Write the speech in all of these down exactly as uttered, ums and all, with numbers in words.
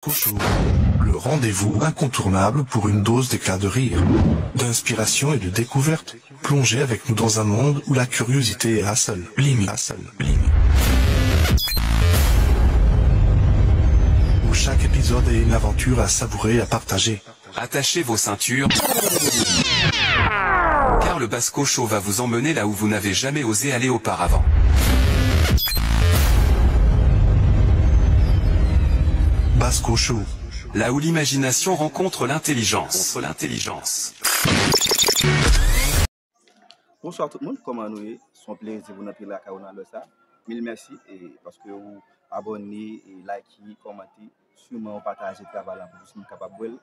Basco Show, le rendez-vous incontournable pour une dose d'éclat de rire, d'inspiration et de découverte. Plongez avec nous dans un monde où la curiosité est la seule limite, la seule limite. Où chaque épisode est une aventure à savourer, à partager. Attachez vos ceintures, car le Basco Show va vous emmener là où vous n'avez jamais osé aller auparavant. Basco Show, là où l'imagination rencontre l'intelligence. Rencontre l'intelligence. Bonswa tout moun, kòman nou ye? Se yon plezi pou n antre lakay ou nan lè sa. Mil mèsi e paske ou abòne, e like, kòmante, siman ou pataje travay la pou plis moun kapab wè l.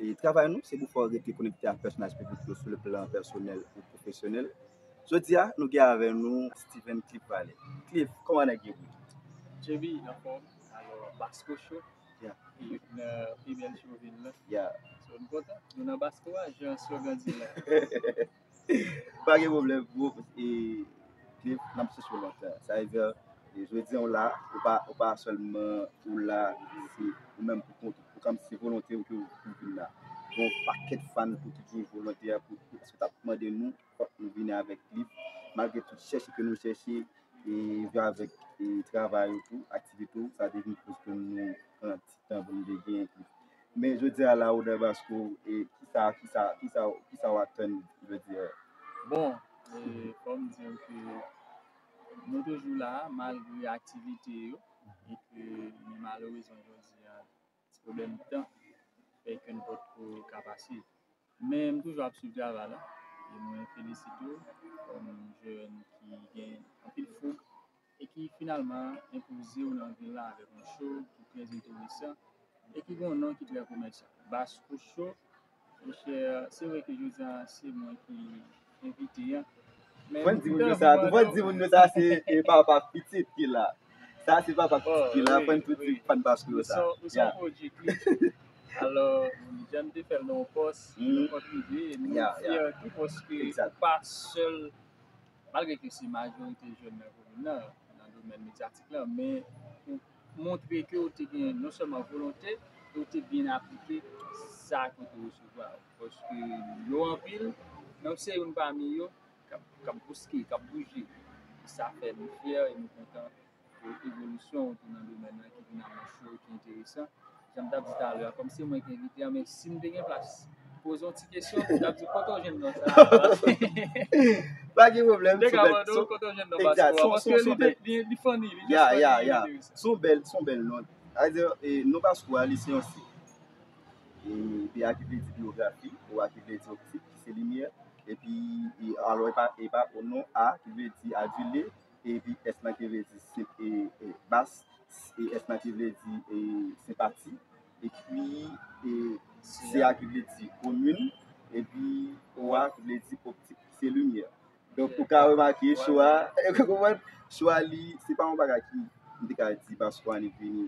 E travay nou, se pou fè w rete konekte ak pèsonaj piblik yo sou le plan pèsonèl ou pwofesyonèl. Jodi a, nou gen avè nou Steven Cliff Valley. Cliff, kòman nèg yo? J B, anfòm. Alò, Basco Show. Yeah. Nan pi bèl show vil la. Yeah. So, nou kontan. Nou nan Basco a, jan slogan di la. Pa gen pwoblèm, bro. E, Cliff, n ap chèche w lontan. Sa vle di, e, jodi a w la, ou pa, ou pa sèlman ou la, se ou menm pou kont ou, kòm se volonte ou ke ou vin la. Gen yon pakèt fan ou ki gen volonte a pou, pou, paske t ap mande nou, fòk nou vini avèk Cliff, malgre tout chèche ke nou chèche, e, vin avèk, e, travay ou tou, aktivite ou, sa te vin koz ke nou pran ti tan pou nou te genyen Cliff. Men jodi a la ou nan Basco, e kisa, kisa, kisa, kisa w atann jodi a? Bon, e, fò m di w ke nou toujou la, malgre aktivite yo, e ke, men malerezman jodi a, ti pwoblèm tan fè ke n potko ka pase. Men m toujou ap swiv travay la, e mwen felisite w kòm jèn ki gen anpil foug e ki finalman enpoze w nan vil la avèk yon show ki trè enteresan e ki gen yon non ki trè komèsyal. Basco Show, monchè, se vre ke jodi a se mwen ki envite a. Men Fò n di moun yo sa tou, fò n di moun yo sa se, e, papa pitit ki la. Sa se papa pitit ki la, fò n tou di fan Basco yo sa. Ou se yon O G Cliff. Alò, jan m te fè l nan yon pòs, yon kont prive, e nou fyè tou paske ou pa sèl, malgre ke se majorite jèn nan komin nan, nan domèn medyatik la, men ou montre ke ou te gen non sèlman volonte, e ou te byen aplike sa ke ou te resevwa. Paske yo anpil, men ou se youn pami yo k ap, k ap bouske, k ap bouje. E sa fè nou fyè e nou kontan pou evolisyon w tou nan domèn nan ki vin ak yon show ki enteresan. Jan m t ap di talè a, kòm se mwen ki envite a, men si m te gen plas poze yon ti kesyon, m t ap di kote w jwenn non sa a. Pa gen pwoblèm, m te ka mande w kote w jwenn non Basco a, paske li, li, li funny, li just funny, li enteresan. Se yon bèl, se yon bèl non. Sa vle di, e, non Basco a, li se yon si. E, B a ki vle di biyografi, O a ki vle di optik, ki se limyè. Epi, e, alò, e pa, e pa o non, A ki vle di adile, epi S lan ki vle di senp, e, e, bas, e S lan ki vle di, e, senpati, epi, e, C a ki vle di komin, epi O a ki vle di optik, se limyè. Donk, ou ka remake cho a, ou konprann? Cho a li, se pa yon bagay ki, m te ka di Basco annik vini,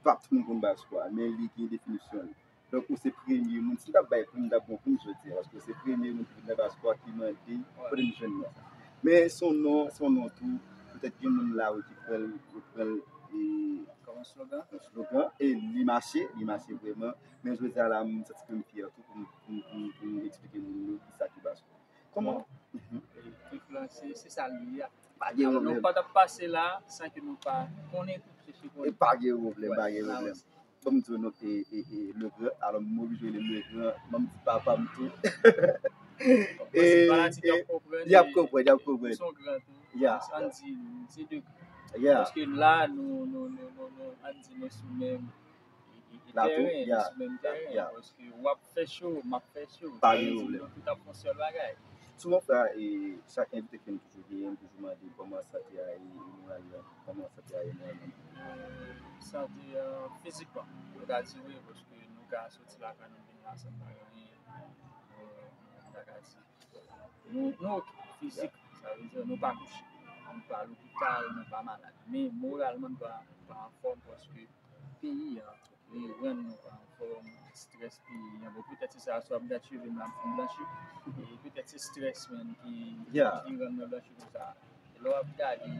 pa tout moun konn Basco a, men li gen definisyon li. Donk, ou se premye moun, si m t ap bay pou m, t ap bon pou m jodi a, paske ou se premye moun ki vin nan Basco a ki mande kote m jwenn non sa. Men se yon non, se yon non tou, petèt gen moun la wi ki pran l, yo pran l, e, Kòm yon slogan. yon slogan, e li mache, li mache vrèman. Men jodi a la, m santi ke m fyè tou pou m, pou m, pou m, pou m eksplike moun yo kisa ki Basco. Kòman? Cliff la, se, se sa l ye a. Pa gen pwoblèm. Nou pa t ap pase la san ke nou pa konnen, chèche konnen. E pa gen pwoblèm, pa gen pwoblèm. Ban m di w non, e, e, e, Legran, alò m oblije rele Legran, ban m di papa m tou. E, fanatik y ap konprann. Y ap konprann, y ap konprann. Son gran tou. Ya. Ann di, se de gran. Ya. Paske la, nou, nou, nou, nou, nou, ann di nou sou menm e, e, e teren, nou sou menm teren. Paske w ap fè cho, m ap fè cho. Pa gen pwoblèm. Tout ap fè yon sèl bagay. Souvan fwa, e, chak envite ke m toujou genyen, m toujou mande kòman sante a ye, e moral la, kòman sante a ye moralman. Sante a, fizikman, nou ka di wi, paske nou ka soti lakay nou vin la san pa anyen. E, nou ka di, nou, nou oke, fizik, sa vle di nou pa kouche, nou pa lopital, nou pa malad. Men moralman, nou pa, pa anfòm paske peyi a, li rann nou pa anfòm, estrès peyi a. Bon, petèt se sa, swa m gad cheve m la, m fin blanchi. E petèt se estrès menm ki, ki rann mwen blanchi konsa. E lè w ap gade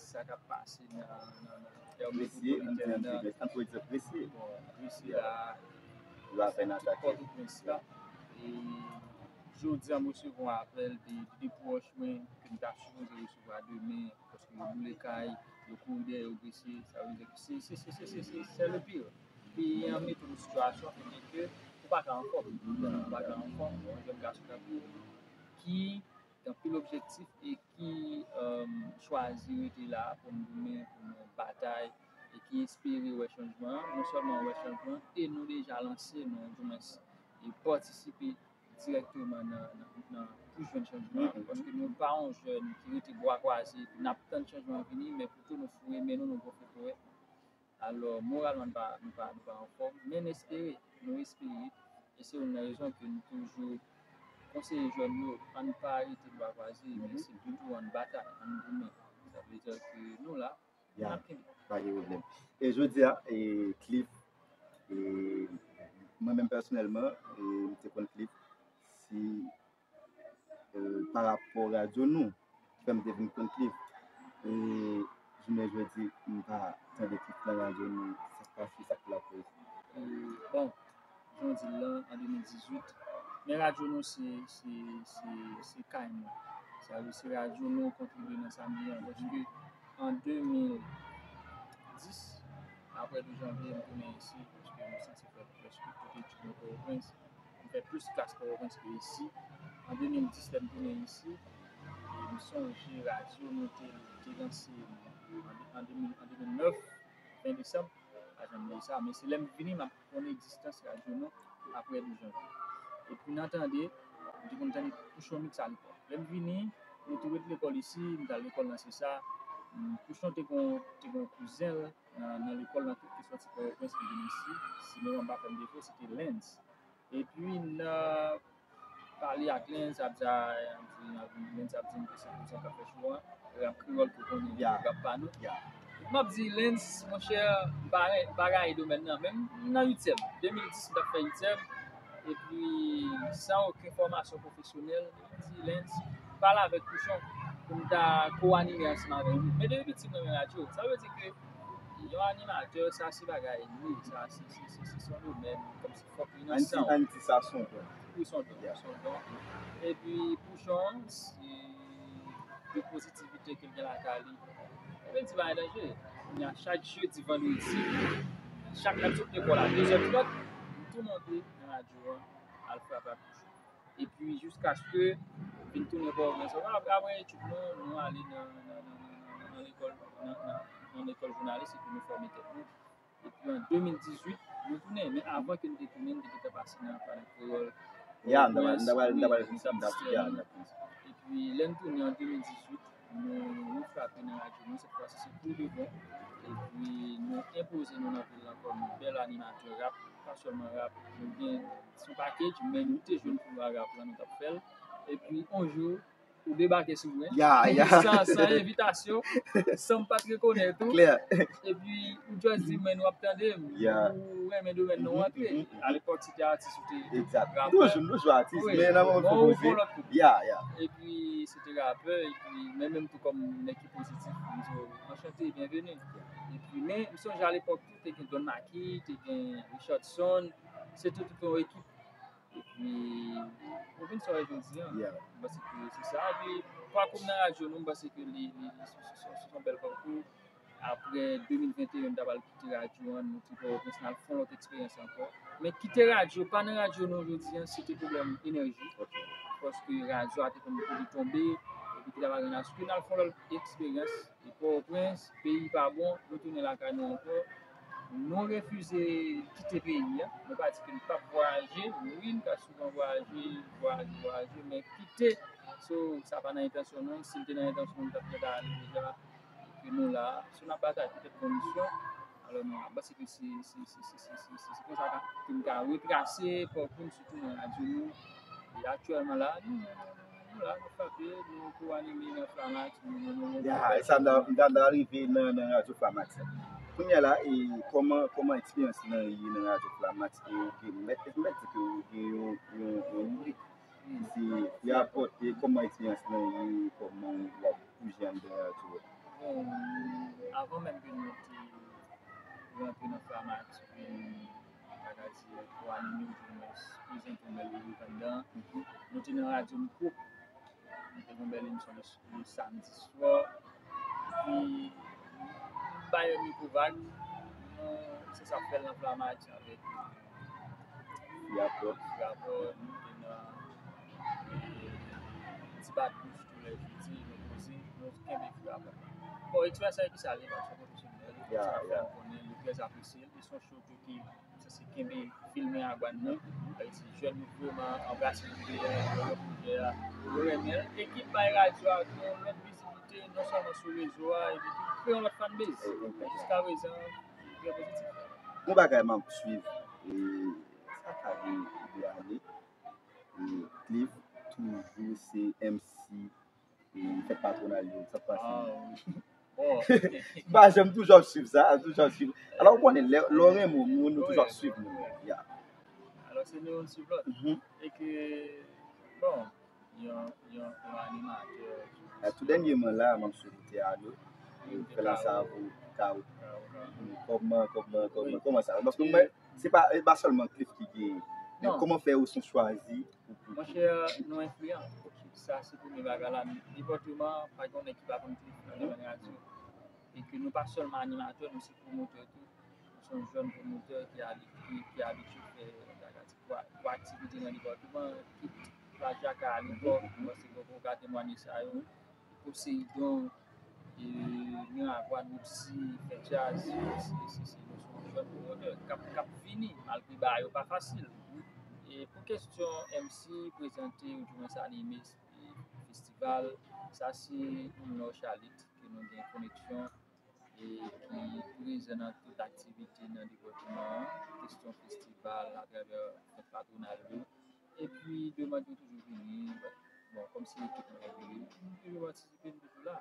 sa k ap pase nan, nan, nan, Gresye, ann di ann di Gresye, ann di Gresye. Bon, Gresye la, yo apèn atake. Pòtoprens la. E jodi a, m resevwa yon apèl de, de pwòch mwen ke m ta sipoze resevwa demen, paske yo boule kay, yo kouri dèyè yo Gresye, sa vle di ke se, se, se, se, se, se, se le pire. Peyi an mete nou sitiyasyon kote ke ou pa ka anfòm. Ou pa ka anfòm, yon jèn gason tankou ou ki gen anpil objektif e ki, um, chwazi rete la pou n goumen, pou n batay, e ki espere wè chanjman an. Non sèlman wè chanjman an, e nou deja lanse, nou, du moins, e patisipe dirèkteman nan, nan, nan, pou jwenn chanjman an, paske nou pa yon jèn ki rete bra kwaze, epi n ap tann chanjman an vini, men pito nou foure men nou, nou gonfle ponyèt nou. Alò, moralman, nou pa, nou pa, nou pa anfòm, men n espere, nou espere. E se youn nan rezon ke nou toujou konseye jèn yo, ann pa rete bra kwaze, men se pito ann batay, ann goumen. Sa vle di ke nou la, n ap kenbe. Pa gen pwoblèm. E jodi a, e, Cliff, e, mwen menm pèsonèlman, e, m te konn Cliff, si e, pa rapò radyo nou, ki fè m te vin konn Cliff. E jounen jodi, m pa tande Cliff nan radyo nou, sa k pase, sa k lakòz. E, bon, jan w di l lan, an de mil dizuit, men radyo nou se, se, se, se kay mwen. Sa vle di se radyo nou kontribye nan sa m ye an, paske an de mil dis, apre douz janvye, m tounen isi, paske m santi fè prèske tout etid mwen Pòtoprens. M fè plis klas Pòtoprens ke isi. An de mil dis, lè m tounen isi, e m sonje radyo nou te, te lanse an, an de mil, an de mil nèf, ven desanm, pa janm bliye sa, men se lè m vini, m ap konn egzistans radyo nou apre douz janvye. Epi nan tande, m te konn tande Pouchon Mix alepòk. Lè m vini, nou tou ret lekòl isi, m t al lekòl nan Sesa. M, Pouchon te gon, te gon kouzen l nan, nan lekòl nan tou ki sòti Pòtoprens ki vin isi. Si memwa m pa fè m defo, se te Lens. Epi n ap pale ak Lens, ap di, a, ap di, ap di, Lens ap di m ke se kouzan k ap fè cho a, rap kreyòl ke w konnen, rap pa nou. M ap di, Lens, monchè, m pa, m pa rayi domèn nan, men m nan uityèm, de mil dis m t ap fè uityèm, epi san okenn fòmasyon pwofesyonèl, m di, Lens, pale avèk Pouchon pou m ta ko-anime ansanm avèk li. Men depi piti, m renmen radyo. Sa vle di ke yon animatè, sa se bagay li ye, sa se, se, se, se son domèn, kòmsi fòk li nan san w. Ann di sa son don. Wi, son don, son don. Epi Pouchon, se de pozitivite ke l gen lakay li. Sa vle di bagay danjere. Kounye a, chak jedi, vandredi, chak lè m sot lekòl a dezè trant, m tou monte nan radyo an, al frape ak Pouchon. Epi jiskaske vin tounen Pòtoprens ankò. Apre, apre etid nou, nou ale nan, nan, nan, nan, nan, nan lekòl, nan, nan, nan lekòl jounalis, epi nou fòme tèt nou. Epi an de mil dizuit, nou tounen. Men avan ke n te tounen, n te gentan pase nan Palè Kreyòl. Ya, m ta pral, m ta pral, m ta pral, m ta pral, ya, m ta pral. Epi lè n tounen an de mil dizuit, nou, nou frape nan radyo nou, sèt fwa si se pou de bon. Epi nou enpoze nou nan vil lan kòm bèl animatè rap, pa sèlman rap, nou gen, se yon package, men nou te jwenn koulwa rap lan, nou t ap fè l. Epi yon jou, ou debake sou mwen. Ya, ya. San, san envitasyon, san m pa t rekonèt ou. Klè. Epi ou just di, men nou ap tande m, ya, ou renmen domèn nan, ou antre. Alepòk, si te atis, ou te rapè. Egzat. Toujou, toujou atis, men nan yon lòt kote. Ya, ya. Epi se te rapè, epi men menm tou kòm nèg ki pozitif, m di w, anchante, byenveni. Epi, men, m sonje alepòk tou, te gen Don Macky, te gen Richardson, se tout, tout yon ekip. Epi, ou vin sa w ye jodi a. M panse ke se sa. Epi, pakou m nan radyo nou, m panse ke li, li, li se, se, se, se yon bèl pakou. Apre de mil venteyen, m ta pral kite radyo an, nou te Pòtoprens, n al fè yon lòt eksperyans ankò. Men kite radyo, pa nan radyo nou jodi a, se te pwoblèm enèji. Paske radyo a te konn tonbe, epi ki ta pa gen aske n al fè yon lòt eksperyans. E Pòtoprens, peyi pa bon, nou tounen lakay nou ankò. Nou refize kite peyi a. Nou pa di ke n p ap vwayaje. Wi, n ka souvan vwayaje, vwayaje, vwayaje, men kite. So, sa pa nan entansyon nou. Si l te nan entansyon nou, n t ap gentan ale deja. Ke nou la. So, n ap batay pou tèt nou misyon. Alò, nou, m panse ke se, se, se, se, se, se, se konsa ke m ka retrase pakou m, sitou nan radyo nou. E aktyèlman la, nou, nou la, nou frape, nou ko-anime nan Flamax, nou, nou, nou, nou. Ya, e sa m ta, m ta, m ta rive nan, nan radyo Flamax la. Kounye a la, e kòman, kòman eksperyans lan ye nan radyo Flamax? E ou gen, mèt, mèt di ke ou gen yon, yon, yon lirik. Se, se rapòte kòman eksperyans lan ye, kòman w ap bouje anndan radyo a. Bon, avan menm ke nou te rantre nan Flamati, vin, bagay se pou anime, ou di mwen, prezante yon bèl group anndan. Nou te nan radyo Mikwo. Nou te gen yon bèl emisyon le, le samdi swa. Epi, m bay yon mikwo vag. Nou, se sa k fè l nan Flamati avèk, euh, Frapò. Frapò, nou te nan, euh, ti bat bouch tou lè jedi, nou poze, nou kenbe Frapò. Bon, eksperyans sa ki sa li, paske pwofesyonèl, sa fè n konnen, nou trè apresye l. E se yon show tou ki sanse kenbe filme a gwa nan. Sa vle di jèn yo vrèman anbrase lide a, pwojè a, yo renmen l. Ekip bay radyo a gen yon lòt vizibilite, non sèlman sou rezo a, epi tou kreye yon lòt fanbase. Jiska prezan, trè pozitif. Yon bagay m ap swiv, e, sa ka gen de ane, e, Cliff toujou se M C, e, fèt patwonal yo, sa k pase? Ah, wi. Bon. M pa janm toujou ap swiv sa, toujou ap swiv. Alò, ou konnen, lè, lè w renmen yon moun, ou toujou ap swiv moun. Ya. Alò, se nou youn swiv lòt. Mhm. E ke, bon, yon, yon, yon animatè. A, tou dènyèman la, m ap sou Teado. Fè la sa pou Kao. Kao, Kao. Kòman, kòman, kòman, kòman sa? Paske mwen, se pa, se pa sèlman Cliff ki genyen. Men kòman fè ou son chwazi? Monchè, nou enfliyan. Sa se premye bagay la. Depatman pa gen yon nèg ki pa konn Cliff nan domèn radyo. E ke nou pa sèlman animatè, nou se pwomotè tou. Nou se yon jèn pwomotè ki abi-, ki, ki abitye fè bagay, pou, pou aktivite nan depatman, kit plaj Jakay, Alibò, mwen se bon pou ka temwanye sa yo. Poseidon, e, Mirak, Gwadloup, si, fè djaz, se, se, se, nou se yon jèn pwomotè k ap, k ap vini, malgre bagay yo pa fasil. E pou kesyon M C, prezante, ou di mwen sa, anime, e, festival, sa se yon lòch alit ke nou gen koneksyon, e ki prezan nan tout aktivite nan depatman an, kesyon festival atravè fèt patwonal yo. Epi demann yo toujou vini, bon, kòmsi ekip mwen vini, nou toujou patisipe, nou toujou la.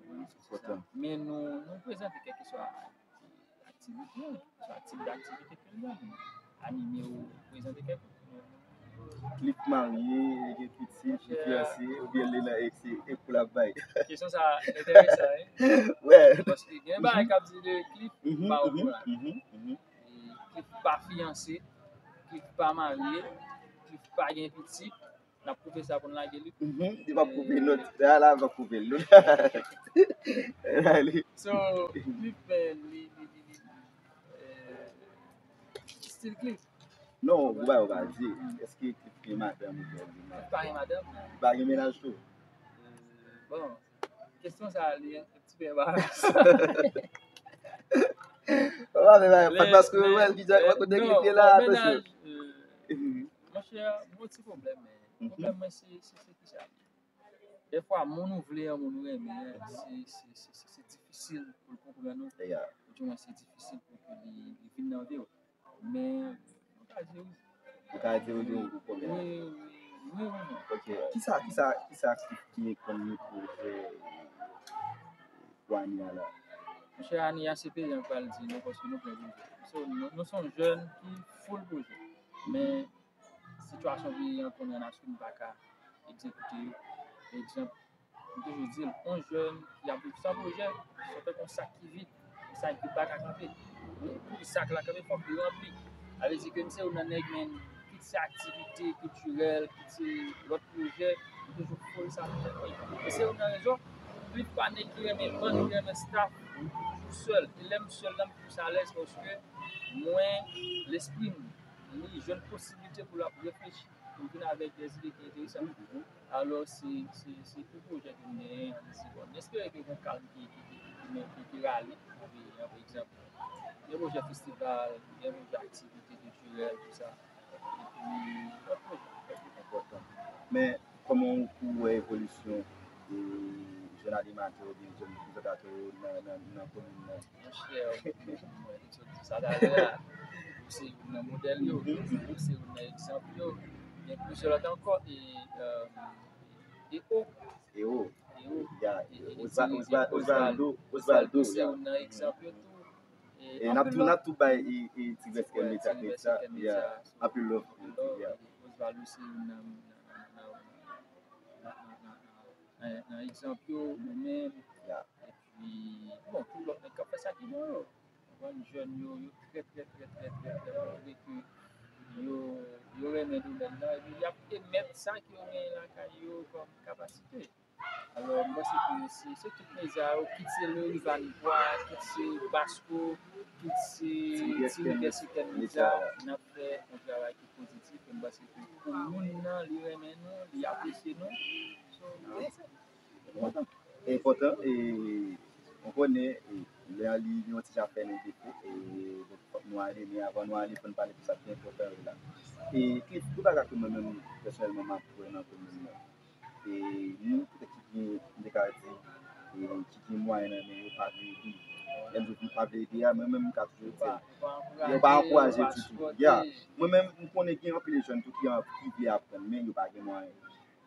Ou konprann? Se sa. Men nou, nou prezante kèlkeswa aktivite, swa tip daktivite ke nou anime. Anime ou prezante kèk Cliff marye, li gen pitit, li fiyanse, oubyen li nan ex, e kou l ap bay? Kesyon sa enteresan, wi. Wè. Paske gen bagay k ap di de Cliff, mhm, pa okouran. Mhm, mhm. E Cliff pa fiyanse, Cliff pa marye, Cliff pa gen pitit, n ap koupe sa pou n lage li. Mhm, li p ap koupe, e, non. La, la, li p ap koupe l, non. So, Cliff, eh, li, li, li, li, eh, stil Cliff. Non, ou pa, ou pa di. Èske Cliff gen madanm ou byen? Cliff pa gen madanm. Li pa gen mennaj tou? Eh, bon, kesyon sa a, li, ti pè ba. Papa, men pa paske mwen wè l ki jan, wè kote li te la, atensyon. Monchè, m gon ti pwoblèm, men pwoblèm mwen se, se, se kisa? Dèfwa, moun ou vle an, moun ou renmen an, se, se, se, se, se difisil pou l konprann ou. Ou di mwen se difisil pou ke li, li vin nan vi w. Men, mwen ka di w. Ou ka di w, di w pou kòman? Wi, wi, wi, wi, wi. Ok. Kisa, kisa, kisa ki, ki gen kòm pwojè pou ane a la? Monchè, ane a se peyi an k pral di nou, paske nou plen pwojè. So, nou, nou se yon jèn ki full pwojè. Men, sitiyasyon peyi an kounye a, n ap swiv, nou pa ka egzekite yo. Pa egzanp, m toujou di l, yon jèn ki ap viv san pwojè, se tankou yon sak ki vid, yon sak ki pa ka kanpe. Pou sak la kanpe, fòk li ranpli. Sa vle di ke m se youn nan nèg, men, kit se aktivite kiltirèl, kit se lòt pwojè, m toujou full sa nan tèt mwen. E se youn nan rezon, Cliff pa nèg ki renmen bann, ki renmen staff, m toujou sèl. E lè m sèl la, m plis alèz paske mwen, lespri m, li jwenn posiblite pou l ap reflechi, pou l vin avèk de zide ki enteresan. Alò, se, se, se de pwojè ke m genyen, an Lisbòn. M espere ke gen kalm ki, ki, ki, ki, ki, ki rale, epi, pa egzanp, gen pwojè festival, gen pwojè aktivite kiltirèl, tou sa. Epi, lòt pwojè, lòt pwojè. Enpòtan. Men, kòman ou wè evolisyon, e, jèn animatè oubyen jèn prezantatè yo nan, nan, nan komin nan? Monchè, mwen, sa talè a, ou se youn nan modèl yo, ou se youn nan egzanp yo. Gen plizyè lòt ankò, e, euh, E O. E O. E O. Ya, e, e, Osva-, e, Osva-, Osvaldo, Osvaldo, Osvaldo, se ya. Youn nan egzanp yo tou. E, e n ap tou, n ap tou bay, e, e, Ti Grès Kè Medya, Ti Grès Kè Medya, ya. Anpil love pou li, ya. Osvaldo se youn nan, nan, nan egzanp yo, nou menm. Ya. Epi, bon, tout lòt nèg k ap fè sa ki bon yo. konprann, jèn yo, yo trè, trè, trè, trè, trè, trè, malgre ke yo, yo renmen domèn nan, epi y ap emèt sa ke yo genyen lakay yo kòm kapasite. Alò, m panse ke se, se tout medya yo, kit se Lerivan Vwa, kit se Basco, kit se Ti Rivye Sitèn Medya, n ap fè yon travay ki pozitif, e m panse ke pou moun nan, li renmen nou, li apresye nou. So, se sa. Enpòtan, e, ou konnen, e, lè li gen yon ti zafè nan defo, e, donk, fòk nou ale, men avan nou ale, fò n pale de sa ki enpòtan yo la. E, ki, ki bagay ke mwen menm, pèsonèlman, m ap wè nan komin nan. E, nou, petèt ki gen, m te ka di, e, ki gen mwayen nan men yo, pa vle ede. Lè m di pa vle ede a, mwen menm, m ka toujou di, yo pa ankouraje ditou. Ya, mwen menm, m konnen gen anpil jèn tou ki, ki vle aprann, men yo pa gen mwayen.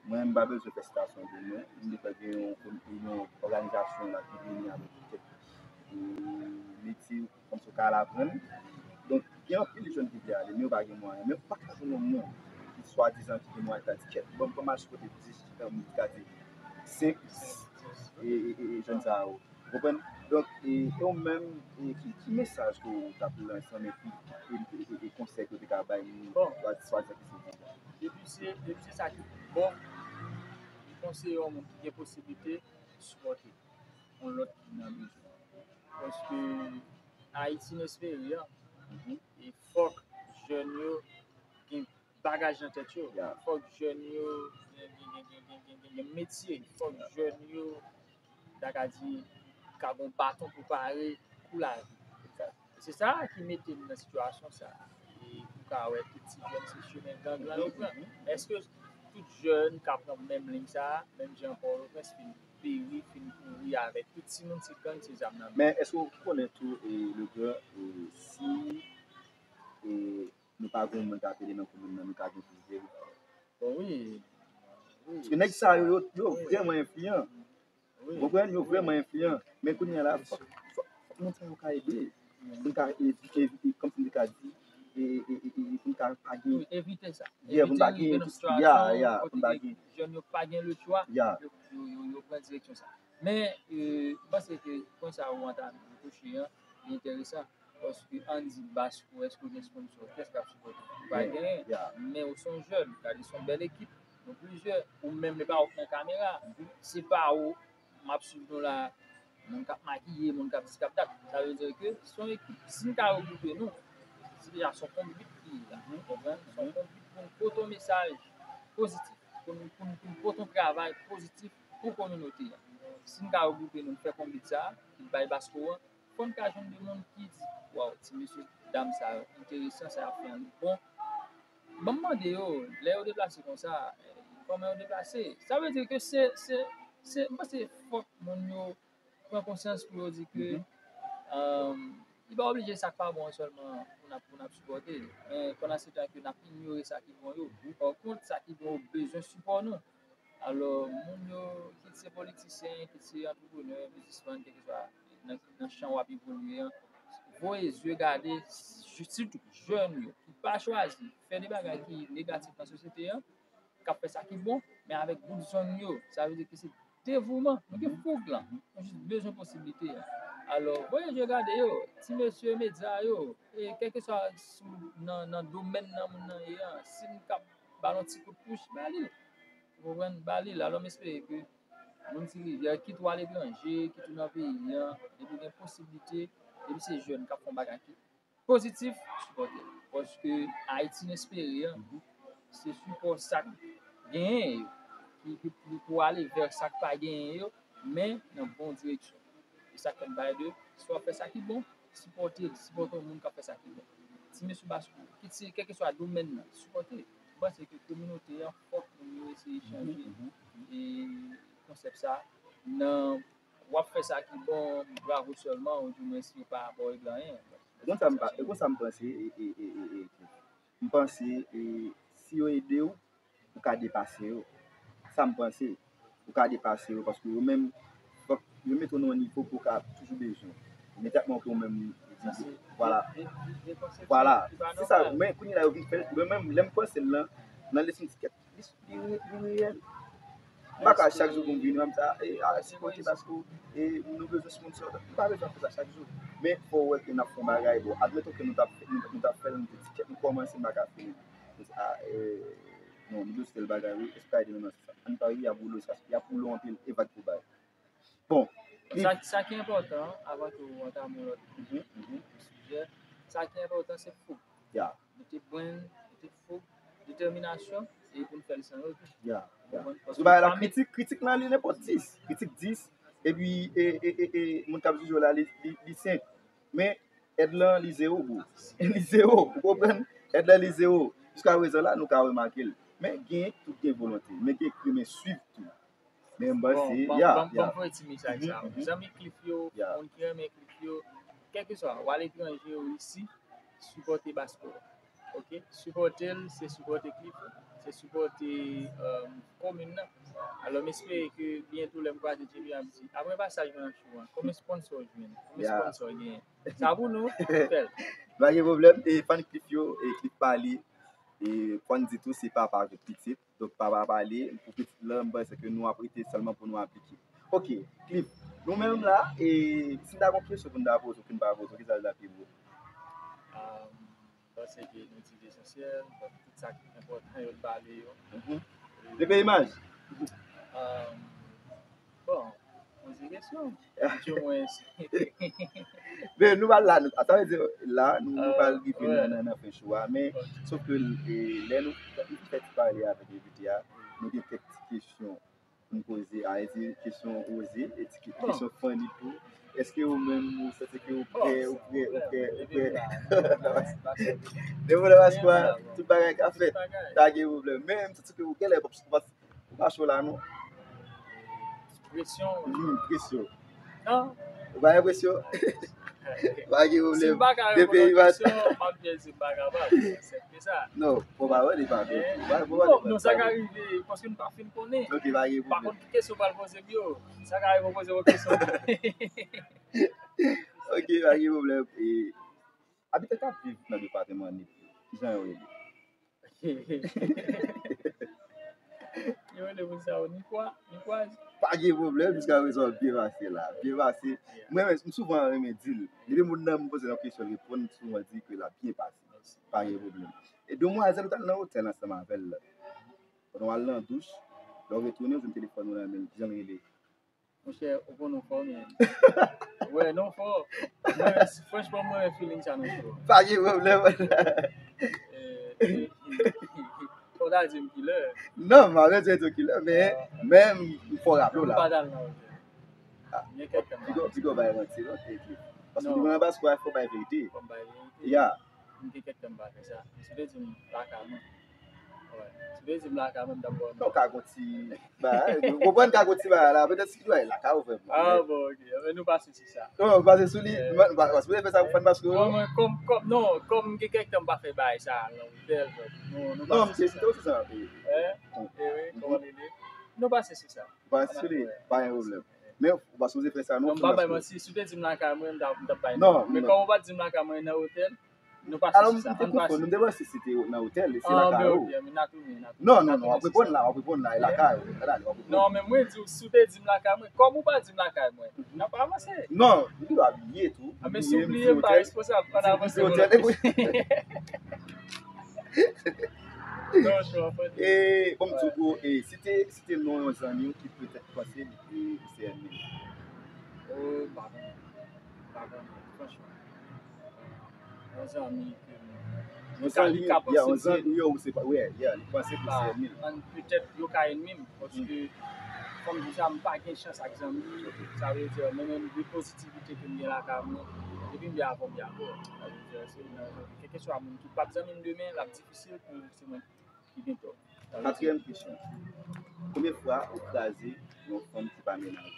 Mwen, m pa bezwen fè sitasyon de mwen. M te fè gen yon, yon òganizasyon la ki vini avèk kèk metye kòmsi yo ka al aprann. Donk, gen anpil jèn ki vle ale, men yo pa gen mwayen. Men ou pa ka jwenn yon moun ki swadizan ki gen mwayen ki ka di kèt, bon, ban m al sipòte dis, ki ka di senk jèn sa yo. Ou konprann? Donk, e, e ou menm, e, ki, ki mesaj ke w t ap lanse, men ki, e, e, e, e konsèy ke w te ka bay moun, bon, swadizan ki soti? Depi se, depi se sa ki bon, m konseye yon moun ki gen posiblite sipòte yon lòt ki nan bezwen. Paske Ayiti n espere an, e fòk jèn yo gen bagaj nan tèt yo. Fòk jèn yo gen, gen, gen metye. Fòk jèn yo, ta ka di, ka gen baton pou pare pou lavi. Se sa ki mete n nan sitiyasyon sa. E ou ka wè tout ti jèn se chemen gang lan yo pran. Èske tout jèn ka pran menm liy sa, menm jan Pòtoprens fin peri, fin kouri avèk tout timoun se gang, se zam nan men? Men èske ou konnen tou, e, Legrand, e, si, e, nou pa gen yon moun k ap ede nan komin nan, nou ka gen plis deriv. Bon, wi. Paske nèg sa yo, yo, yo vrèman enfliyan. Ou konprann? Yo vrèman enfliyan. Men kounye a la, fòk, fòk, fòk moun sa yo ka ede. Pou n ka evite, evite, kòmsi m te ka di, e, e, e, e, pou n ka pa gen. Evite sa. Yeah, pou n pa gen. Ya, ya, pou n pa gen. Jèn yo pa gen lechwa. Ya. Yo, yo, yo, yo pran direksyon sa. Men, e, m panse ke pwen sa ou antame touche an, li enteresan. Paske ann di Basco, èske w gen sponsò? Kiyès k ap sipòte w? Ou pa genyen. Men ou se yon jèn, gade se yon bèl ekip. Nou plizyè. Ou menm, e pa ou k nan kamera. Se pa ou m ap swiv nou la. Moun k ap makiye, moun k ap dis k ap dat. Sa vle di ke se yon ekip. Si n ka regwoupe nou, se deja se yon konbit ki ye la. Ou konprann? Se yon konbit pou n pote yon mesaj pozitif. Pou n, pou n, pou n pote yon travay pozitif pou kominote a. Si n ka regwoupe nou, n fè konbit sa, ki bay Basco an, fò n ka jwenn de moun ki di, waw, ti mesye dam sa yo enteresan, sa y ap fè an li bon. Ban m mande yo, lè yo deplase konsa, kòman yo deplase? Sa vle di ke se, se, se, m panse fòk moun yo pran konsyans pou yo di ke, um, li pa oblije sa k pa bon an sèlman pou n ap, pou n ap sipòte. Men pandan se tan ke n ap inyore sa ki bon yo. Pa kont, sa ki bon yo bezwen sipò nou. Alò, moun yo, kit se politisyen, kit se antreprenè, biznismann, kèlkeswa nan, nan chan w ap evolye an, voye zye gade, sitou jèn yo, ki pa chwazi fè de bagay ki negatif nan sosyete an, k ap fè sa ki bon, men avèk bout zong yo. Sa vle di ke se devouman. Nou gen foug lan. Nou jis bezwen posiblite a. Alò, voye zye gade yo, ti mesye medya yo, e kèlkeswa sou, nan, nan domèn nan moun nan ye an, si n ka ba l yon ti kout pouch, ba li l. Ou konprann? Ba li l. Alò, m espere ke moun Ti Rivyè, kit ou aletranje, kit ou nan peyi an, depi w gen posiblite, depi se jèn k ap fè yon bagay ki pozitif, sipòte l. Paske Ayiti n espere an, se sipò sa k genyen yo, ki, ki, ki pou ale vè sa k pa genyen yo, men nan bon direksyon. E sa k fè m pale de, si w ap fè sa ki bon, sipòte l, sipòte yon moun k ap fè sa ki bon. Ti mesye Basco, kit se kèlkeswa domèn nan, sipòte l. M panse ke kominote an, fòk moun yo eseye chanje e konsèp sa nan w ap fè sa ki bon, bravo sèlman, ou di mwen si yo pa ba w regle anyen. E konsa m pa, e konsa m panse, e, e, e, e, e, m panse, e, si yo ede w, ou ka depase yo. Sa m panse, ou ka depase yo, paske yo menm, fòk yo mete w nan yon nivo pou w ka toujou bezwen. Imedyatman ke ou menm, vwala. Vwala. Se sa, men kounye la yo vin fè, mwen menm, lè m panse l lan, nan lespri m di, kèt, li, li, li reyèl. M pa ka chak jou pou m vini, m sa, e, a, sipote paske, e, nou bezwen sponsor. M pa bezwen fè sa chak jou. Men, fò w wè ke n ap fè yon bagay, bon, admeton ke nou t ap, nou, nou t ap fè l, nou te ti kèk, nou kòmanse, m pa ka fini. Nou di, a, e, non, nou bezwen tèl bagay, wi, èske w ka ede nou nan sa? Ann pa ri, y ap woule, sa, y ap woule anpil, e vag pou bay. Bon, Sa, sa ki enpòtan, avan ke w antame yon lòt mhm, mhm, sijè, sa ki enpòtan, se fouk. Ya, Mete brenn, mete fouk, detèminasyon, e pou n fè l san rete. ya, ya. Konprann? Paske bagay la, kritik, kritik lan li nenpòt dis. Kritik dis, epi e, e, e, e, moun k ap jije w la, li, li, li senk. Men, èd lan, li zewo, bro. Li zewo, ou konprann? Èd lan, li zewo. Jiska prezan la, nou ka remake l. Men, gen, tout gen volonte. Men gen kri, men swiv tou. Men m panse, Bon, ban, ya, ban, ya. Ban m voye ti mesaj sa. Mhm, mhm. Zanmi Cliff yo, Ya. Moun ki renmen Cliff yo, kèlkeswa, w aletranje, w isi, sipòte Basko. Ok? Sipòte l, se sipòte Cliff, se sipòte um, komin nan. Alò, m espere ke byento lè m kwaze Jimmy ap di, apre pasaj mwen nan show an, konbyen sponsor w jwenn? Konbyen Ya. Sponsor w genyen? Sa pou nou, fè l. Pa gen pwoblèm. E fan Cliff yo, e Cliff pale, e fò n di tou, se papa avèk pitit. Donk, papa pale, pou pitit lan, m panse ke nou ap rete sèlman pou nou aplike. Ok, Cliff, nou menm la, e si n ta gon kesyon pou n ta poze, pou n pa poze, ki sa l ta pi bon? Um, M panse ke nou di lesansyèl, tout sa ki enpòtan yo n pale yo. Mhm. Depi imaj. Um, bon, poze kesyon. Di mwen. Men nou pral la, nou, sa vle di la, nou, nou pral rive Ah, nan, ouais. nan, nan fen show a, men Ok. Sof ke e, lè nou, nou fè ti pale avèk envite a, nou gen kèk ti kesyon pou n poze, a, e di kesyon oze, e ti ke- Bon. Kesyon funny tou. Èske ou menm, ou santi ke ou prè, ou prè, ou prè, ou prè? Depi la, Basko, Depi la, Basko, tout bagay ka fèt. Pa gen pwoblèm. Men, m santi ke ou genlè, ou pa cho la, non? Presyon. Hmm, presyon. Non. Ou pa gen presyon? Pa gen Si pwoblèm. M pa ka Depi reponn va- kesyon, m ap di si m pa kapab. Se sa. Non, fò pa wè li pa fè. Fò pa Non, wè non, sa ka li rive, paske m pa fin konnen. Ok, pa gen Pa pwoblèm. kont ki kesyon pral poze m yo. Sa ka rive poze yon kesyon. Ok, pa gen pwoblèm. E, abitan k ap viv nan depatman Nip, kijan yo rele? Yo rele moun sa yo Nikwa, Nikwaz. Pa gen pwoblèm, jiska prezan w byen pase la. Byen pase. Mwen menm, m souvan renmen di l. Depi moun nan m poze yon kesyon, l reponn, m souvan di ke l ap byen pase. Pa gen pwoblèm. E demwazèl, ou t al nan otèl ansanm avè l la. Pandan w al nan douch, lè w retounen, ou jwenn telefòn ou nan men l, kijan l rele? Monchè, ou konn ou fò, men. Wè, non fò. Mwen, franchman, mwen, feeling sa nan show. Pa gen pwoblèm. Eh, eh, eh, Fò w ta di m kilè. Non, m pa bezwen di w kilè, men, men m fò raple w M la. pa t al nan otèl. Gen kèk tan m pa Piga, piga w bay manti, non? Paske nou nan Basko a, fò bay verite. Fò m bay verite. Ya. M gen kèk tan m pa fè sa. Si w te di m lakay mwen. Wè. Si w te di m lakay mwen, m t ap ba w non. Non, ka gon ti bagay. Ou konprann, ka gon ti bagay la. Petèt si w lakay ou vrèman. Ah, bon, ok. Anben, nou pase sou sa. Non, pase sou li. Mwen, mwen, mwen, mwen fè sa pou fè n Basko, non? Mwen, mwen, kòm, kòm, non, kòm m gen kèk tan m pa fè bagay sa a nan otèl, donk, nou, nou pase sou sa. Non, m te site w sou sa. Eh, eh, wi, kòman li ye? Nou pase sou sa. Pase sou li, pa gen pwoblèm. Men, ou pa sipoze fè sa non. Non, m pa bay manti, si w te di m lakay mwen, m t ap, m t ap bay non. Men kòm ou pa t di m lakay mwen nan otèl, nou pase sou sa. Alò, m te konfonn, nou te panse se te nan otèl, e se lakay ou. Non, non, non, w ap reponn la, w ap reponn la, e lakay ou. Gade, w ap reponn. Non, men mwen di w, si w te di m lakay mwen, kòm ou pa di m lakay mwen, n ap avanse. Non, ou dwe bliye tou. Ah, men si w bliye, m pa responsab, ann avanse. Non, show an fè. E, bon, m di w, bro, e, site, site non yon zanmi w ki petèt panse li, li se ènmi l. Oh, m pa konnen. M pa konnen, franchman. Yon zanmi ke m, yon zanmi, ka panse yon zanmi, yo, se pa, wè, yeah, li panse ke se ènmi l. Petèt yo ka ènmi m, paske, kòm di sa, m pa gen chans ak zanmi, sa vle di, mwen menm, de pozitivite ke m gen lakay mwen, depi m byen avè w, m byen avè w. Sa vle di, se yon zanmi, kèlkeswa moun ki p ap zanmi m demen, l ap difisil pou se mwen ki gen tò. Katriyèm kesyon. Konbyen fwa ou kraze yon fanm ki pa menaj ou?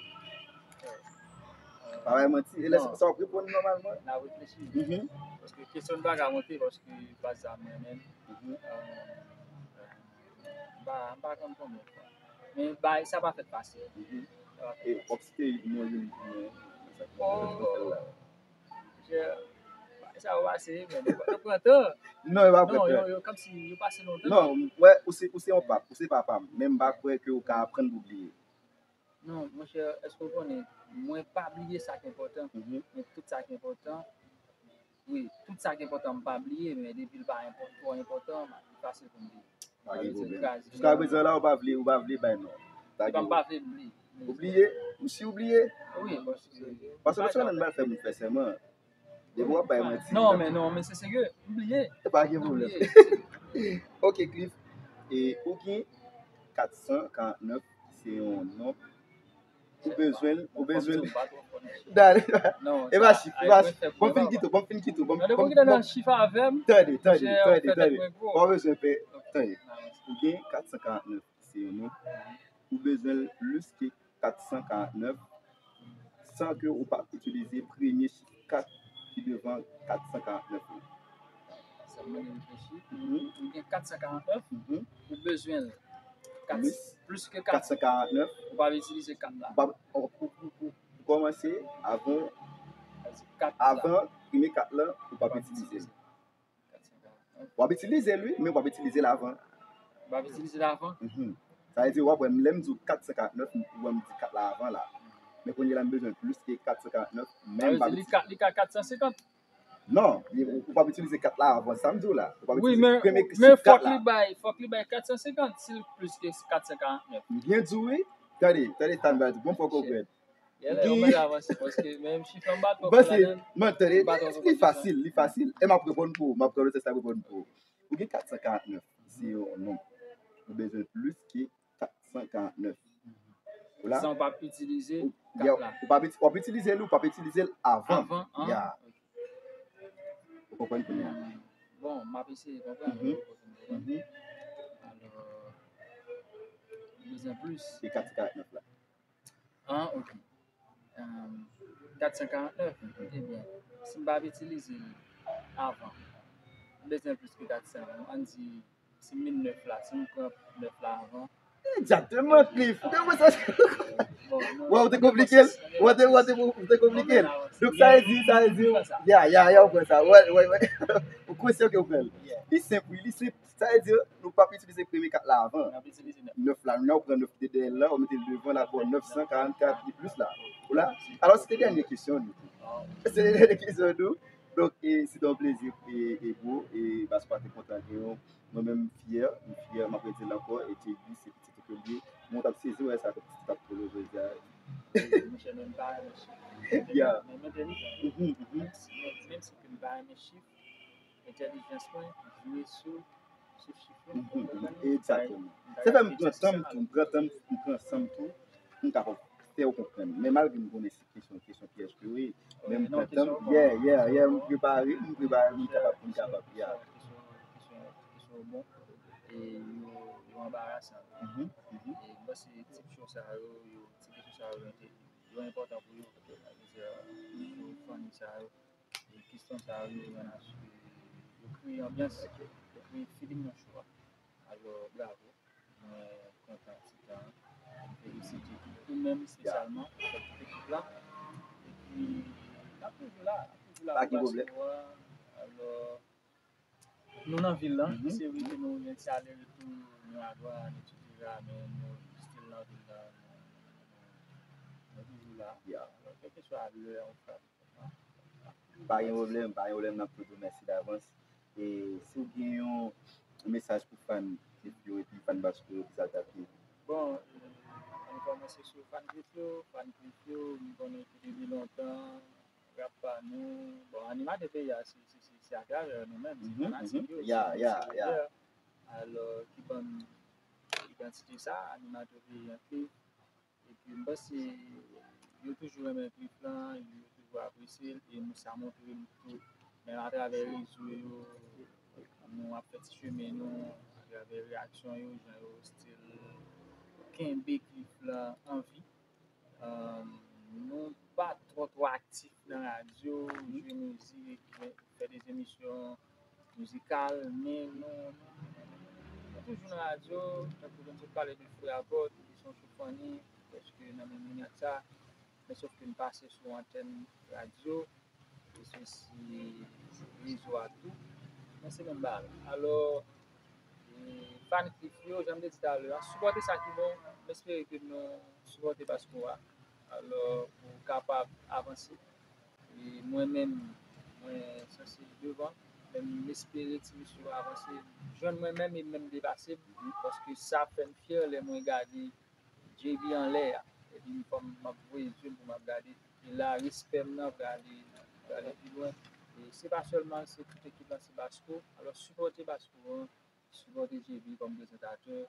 Pa bay manti. E lè sa w ap reponn nòmalman? N a reflechi. Paske kesyon n pa ka monte paske pa sa m renmen. M pa, m pa konn konbyen fwa. Men bay, sa pa fèt fasil. Sa pa fèt fasil. E w ap site non youn pou mwen? Sa k ap fèt la. Monchè, Sa yo pase, men yo pran tan. Non, yo pa pran tan. Non, yo, yo, kòmsi yo pase lontan. Non, m wè, ou se, ou se yon pap, ou se papa m, men m pa kwè ke ou ka aprann pou bliye. Non, monchè, èske w konnen, mwen pa bliye sa ki enpòtan, men tout sa ki enpòtan, wi, tout sa ki enpòtan, m pa bliye, men depi l pa enpò-, twò enpòtan, li fasil pou m bliye. Pa gen pwoblèm. Jiska prezan la, ou pa vle, ou pa vle bay non. Ou pa vle bliye. Ou bliye? Ou si ou bliye? Wi, paske... Paske nou sou nan bal fè moun fè sèman. Depi w ap bay manti. Non, men non, men se serye. M bliye. E pa gen pwoblèm. Ok, Cliff. E ou gen kat san karant nèf, se yon non. Ou bezwen l, ou bezwen l. Dale. E pa chif, e pa chif. Bon, fin kite w, bon, fin kite w. Bon, bon, bon. Tande, tande, tande, tande. Ou pa bezwen pè. Tande. Ou gen kat san karant nèf, se yon non. Ou bezwen l plis ke kat san karant nèf san ke ou pa itilize premye chif kat ki devan kat san karant nèf la. Sa mande reflechi. Ou gen kat san karant nèf, ou bezwen l. Kat, plis ke kat san karant nèf. Ou pa itilize kat la. Ou pa, ou, ou, ou, ou kòmanse avan, avan premye kat la, ou pa itilize l. W ap itilize l, wi, men w ap itilize l avan. W ap itilize l avan? Mhm. Sa vle di, w ap wè, lè m di w kat san karant nèf, ou wè m di kat la avan la. Men kounye a la, m bezwen plis ke kat san karant nèf, men m p ap itilize. Li ka, li ka kat san senkant. Non, li, ou, ou p ap itilize kat la avan, sa m di w la. Ou p ap itilize premye chif kat la. Wi, men, men fòk li bay, fòk li bay kat san senkant, si l plis ke kat san karant nèf. M byen di w, wi. Tande, tande, sa m va di w. Bon, fòk ou konprann. Genlè yon bagay avanse, paske menm chif la m pa twò konn ladan l. Bon, se, men tande, li fasil, li fasil. E m ap reponn pou ou, m ap pran le tès la reponn pou ou. Ou gen kat san karant nèf, se yon nonb. Ou bezwen plis ke kat san karant nèf. Ou la? San w p ap itilize kat la. Ou p ap iti-, w ap itilize l, ou p ap itilize l avan. Avan, an? Ya. Ou konprann kounye a? Bon, m ap eseye konprann. Mhm. Alò, ou bezwen plis. Se kat san karant nèf la. An, ok. Em, kat san karant nèf, ebyen, si m pa ap itilize l avan, m bezwen plis ke kat san. Ann di, si m vin nèf la, si m pran nèf la avan. Egzakteman, Cliff. Ou te wè sa? Bon, non, wè, ou te konplike l. Wè, ou te, wè, ou te, ou te konplike l. Donk, sa vle di, sa vle di, ya, ya, ya, ou pran sa. Wè, wè, wè. Ou konsyan ke ou pran l. Li senp, wi, li senp. Sa vle di, nou p ap itilize premye kat la avan. N ap itilize nèf. Nèf la, nou pran nèf ki te dèyè l la, ou mete l devan l, ap ba w nèf san karant kat, li plis la. Ou la? Alò, se te dènye kesyon nou. Se te dènye kesyon nou. Donk, e, se te yon plezi, e, e, bro, e, paske w te kontan gen yon, mwen menm, m fyè, m fyè, m ap redi l ankò, e J B, se pitit ou ke l ye. Mwen t ap sezi wè sa, pitit ap polo jodi a. Monchè, men m pa renmen chif. Ya. Men m entèlijan. Mhm, mhm. Menm si, menm, menm si ke m pa renmen chif, entèlijans mwen jwe sou, sou chif yo, ou konprann? Egzakteman. Se fè m pran tan m tou, m pran tan m, m pran san m tou, pou m kapab fè w konprann. Men malgre m konnen se kesyon, kesyon pyèj ke wi, men m pran tan m, yeah, yeah, yeah, m prepare, m prepare, m kapab, m kapab, yeah. Kesyon, kesyon, kesyon bon, e yo, yo anbarasan. Mhm, mhm. E m panse tip show sa yo, yo, ti kesyon sa yo, yo enpòtan pou yo, paske, yo fanni sa yo. E kesyon sa yo, yo nan, yo kreye anbyans, yo kreye feeling nan show a. Alò, bravo. Mwen kontan ti tan an. Mwen felisite ou menm espesyalman, avèk tout ekip la. Epi, n ap toujou la, n ap toujou la pou pase yo a. Alò, nou nan vil lan. Mhm. Se vre ke nou gen ti ale retou, nou a dwàn, etsetera, men nou still nan vil lan. Nou, nou, nou toujou la. Alò, kèlkeswa lè ou frape. Pa gen pwoblèm, pa gen pwoblèm, n ap tou di w mèsi davans. E si w gen yon mesaj pou fan Cliff yo epi fan Basko yo, kisa l t ap ye? Bon, ann kòmanse sou fan Cliff yo. Fan Cliff yo, m konnen ki depi lontan, rap pa nou. Bon, animatè peyi a, se, se, se, se atravè nou menm, se fanatik yo, se nou ki leader. Alò, ki ban n idantite sa, animatè peyi a, Cliff. Epi m panse yo toujou renmen Cliff lan, yo toujou apresye l, e nou sa montre nou tou, menm atravè rezo yo, nou ap fè ti chemen nou, atravè reyaksyon yo, jan yo still kenbe Cliff lan an vi. Ahn, nou pa twò, twò aktif nan radyo, jwe mizik, fè de emisyon mizikal, men nou, nou, nou toujou nan radyo, tankou jan m sot pale de Frè Akò, ki se yon show funny, prèske nan menm linyad sa, men sòf ke n pase sou antèn radyo, Sou rezo a tou. Men se menm bagay la. Alò, e, fan Cliff yo, jan m te di talè a, sipòte sa ki bon. M espere ke nou sipòte Basco a. Alò, pou kapab avanse. E mwen menm, mwen sanse devan, men m espere ti mesye yo avanse, jwenn mwen menm e menm depase m, paske sa fè m fyè lè mwen gade J B anlè a. Epi m fò m ap voye zye m pou m ap gade. E la, respè m nan prale, prale pi lwen. E se pa sèlman se tout ekip la, se Basco. Alò, sipòte Basco an, sipòte J B kòm prezantatè.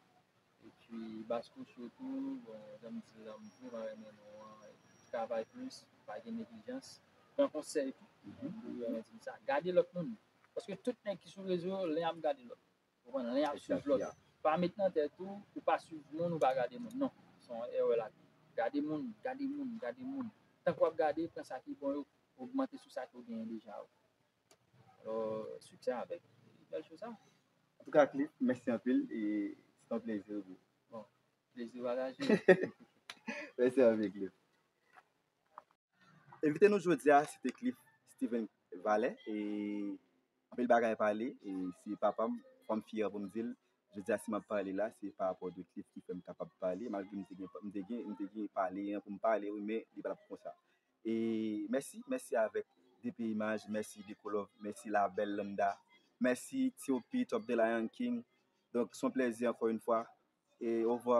Epi Basco Show tou, bon, jan m di l la, m vreman renmen non an. Travay plis, pa gen neglijans. Pran konsèy tou. Pou yo renmen di m sa. Gade lòt moun. Paske tout nèg ki sou rezo yo, len y ap gade lòt. Ou konprann? Len y ap swiv lòt. Pa met nan tèt ou, ou pa swiv moun, ou pa gade moun. Non. Se yon erè la. Gade moun, gade moun, gade moun. Tank w ap gade, pran sa ki bon yo, ogmante sou sa ke w genyen deja yo. Alò, siksè avèk bèl show sa. Antouka, Cliff, mèsi anpil e se yon plezi, bro. Bon, plezi pataje. Mèsi anpil, Cliff. Envite nou jodi a, se te Cliff Steven Valè. E anpil bagay pale. E se papa m, fò m fyè pou m di l. Jodi a, si m ap pale la, se pa rapò de Cliff ki fè m kapab pale. Malgre m te gen, m te gen, m te gen pale an pou m pale, wi, men li pa t ap konsa. E mèsi, mèsi avèk D P Image, mèsi Deco Love, mèsi Label Landa, mèsi T O P, Top de Lion King. Donk, se yon plezi ankò yon fwa. E ovwa.